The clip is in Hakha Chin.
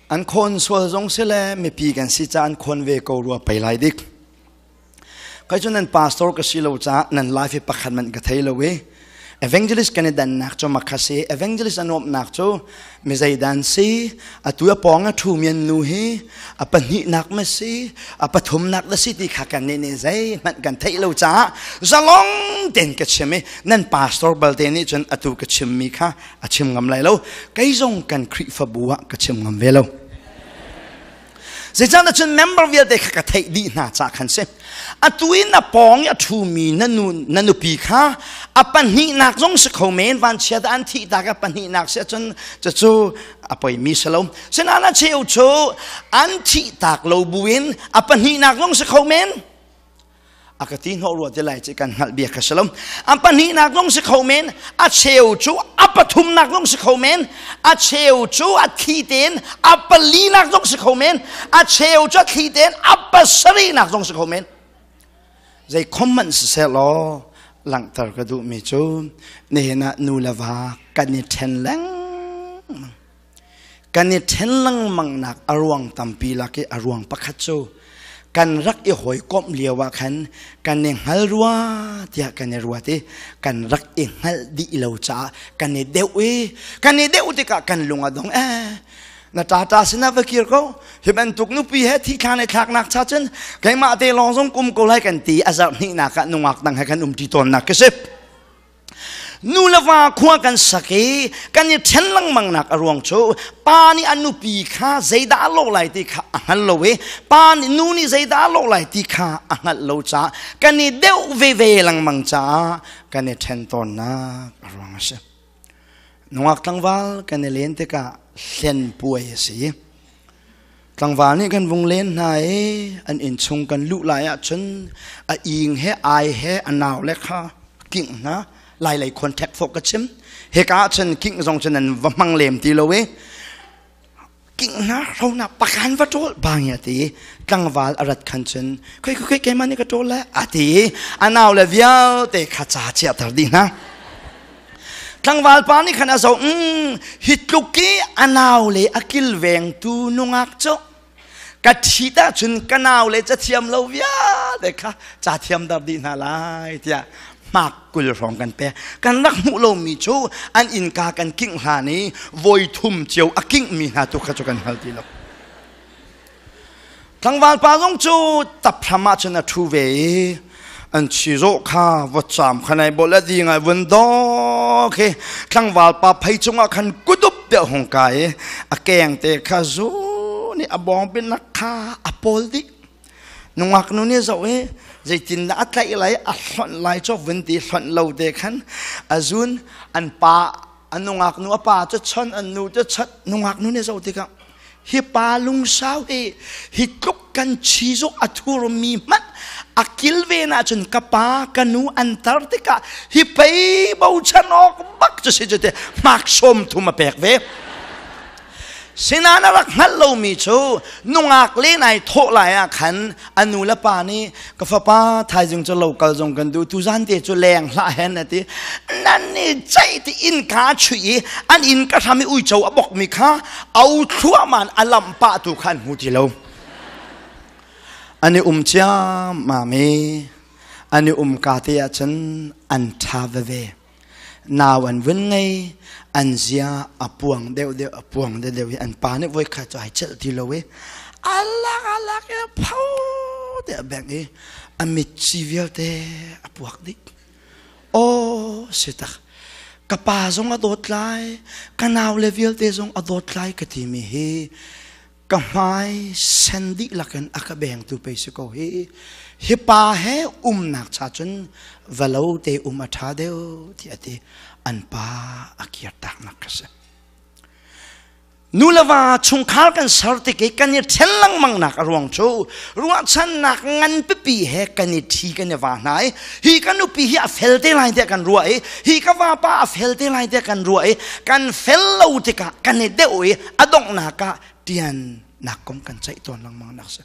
An khawn sual zong si le mipi kan si ca an khawn ve ko rua pei lai dik. Kai cu nan pastor ka si lo caah nan life hi pakhat man ka thei lo i evangelist kan i dannak cu makha si. Evangelist a nuamhnak cu mi zeidan si, atu a pawng a ṭhumi an nu hi a pahnihnak ma si, a pathumnak na si ti kha kan nih nih zeihmanh kan theih lo caah zalong tein ka chim i nan pastor balte nih cun atu ka chimmi kha a chim ngam lai lo. Kei zong kan Khrihfabu ah ka chim ngam ve lo. Zeicahtiah cun member vialte kha ka theih dih hna ca khan si. Atu i na pawng i a ṭhumi na nu na nupi kha a pahnihnak zong si kho men, vanchiat ah an thih tak a pahnihnak si ahcun cucu a poimi si lo. Sinain a cheu cu an thih tak lo buin a pahnihnak zong si kho men. A ka ti hnawh rua ti lai ci kan hngalh bia kha si lo. A pahnihnak zong si kho men, a cheu cu a pathumnak zong si kho men, a cheu cu a thli tein a palinak zong si kho men, a cheu cu a thli tein a pasarihnak zong si kho men. Zei khom hmanh siseh law langhter ka duhmi cu nihin ah nu le va kan i ṭhen lengmang. Kan i ṭhen lengmangnak a ruang tampi lak i a ruang pakhat cu kan rak i hawikomh lio ah khan kan i hngal rua tiah kan i ruat i kan rak i hngalh dih lo caah kan i deuh i kan i deuh tikah kan lung a dong. Na ṭaṭa sinah va kir ko, hi bantuk nupi he thi thla ne thlaknak cha cun keimah te lawng zong kum ko lai kan ti. A zarh hnihnak ah nungak dang he kan um ṭi tawnnak ka si. Nu le va khua kan sak i kan i ṭhen lengmang nak a ruang cu pa nih a nupi kha zeidah a lawh lai ti kha a hngal lo i pa nih nu nih zeidah a lawh lai ti kha a hngalh lo caah kan i deuh veve lengmang caah kan i ṭhen tawnnak a ruang a si. Nungak tlangval kan i len tikah hlen puai a si. Tlangval nih kan vung len hna i an inn chung kan luh lai ahcun a ing he ai he a nau le kha kingh hna. Lai lei contact fawk ka chim. Hika ahcun kingh zong cun an va hmang lem ti lo i kingh hna hro na pakan va ṭawl bang a ti. Tlangval a rat khan cun khoi khoi keimah nih ka ṭawl le a ti i a nau le vialte kha ca chiahter dih hna. Tlangval pa nih khan a zoh, hi tluk i a nau le a kilvengtu nungak cu ka ṭhit ahcun ka nau le cathiam lo vialte kha ca thiam dar dih hna lai tiah hmak 20 hrawng kan pek. Kan rak hmuh lomi cu an innka kan kingh hlan i voi thum cio a kinghmi hna tu kha cu kan hngal ti lo. Tlangval pa zong cu taphram ah cun a ṭhu ve i an chizawh kha vawtcaam kha nai bol a di ngai vun dawk hi tlangval pa phei cungah khan kudup te a hung kai i a keng te kha zu nih a bawng pinak kha a pawl dih. Nungak nu nih zoh i zeitindah a tlaih lai, a hlonh lai cu vun ti hlonh lo te khan a zun. An pa a nungak nu a pa cu chon, an nu cu chon. Nungak nu nih zoh tikah hi pa lungsau hi hi tluk kan chizuk a thurmi hmanh a kilven ahcun ka pa ka nu an tar tikah hi pei bochan awk bak cu si cu te hmak sawm thum a pek ve. Sinain a rak hngalh lomi cu nungak len ai thawh lai ah khan a nu le pa nih, ka fapa, thaizing cu lo kal zong kan duh, tuzan te cu leng hlah hen, a ti. Nan nih ceih ti innka a chuih i an inn ka hram i uico a bokmi kha au thluahmah in a lamh pah tu kha an hmu ti lo. An i um ciammam i an i um ka te ah cun an ṭha veve. Nau an vun ngei, an zia a puang deuh deuh, a puang deuh deuh i an pa nih voi khat cu ai celh ti lo i alak alak i pho te a bengh i a mitci vialte a puak dih. Aw si tak, ka pa zong a dawt lai, ka nau le vialte zong a dawt lai ka timi hi ka hmai sen dihlak in a ka bengtu pei si ko hi. Hi pa he umnak cha cun valo te um a ṭha deuh ti a ti. An pa a kirtak nak ka si. Nu le va chungkhar kan ser tik i kan i ṭhen lengmang nak a ruang cu ruahchannak ngan pipi he kan i ṭhi, kan i va hna i hi ka nupi hi a fel te lai tiah kan ruah i hi ka vapa a fel te lai tiah kan ruah i kan fel lo tikah kan i deuh i a donghnak ah ṭiannak kong kan ceih tawn lengmang nak si.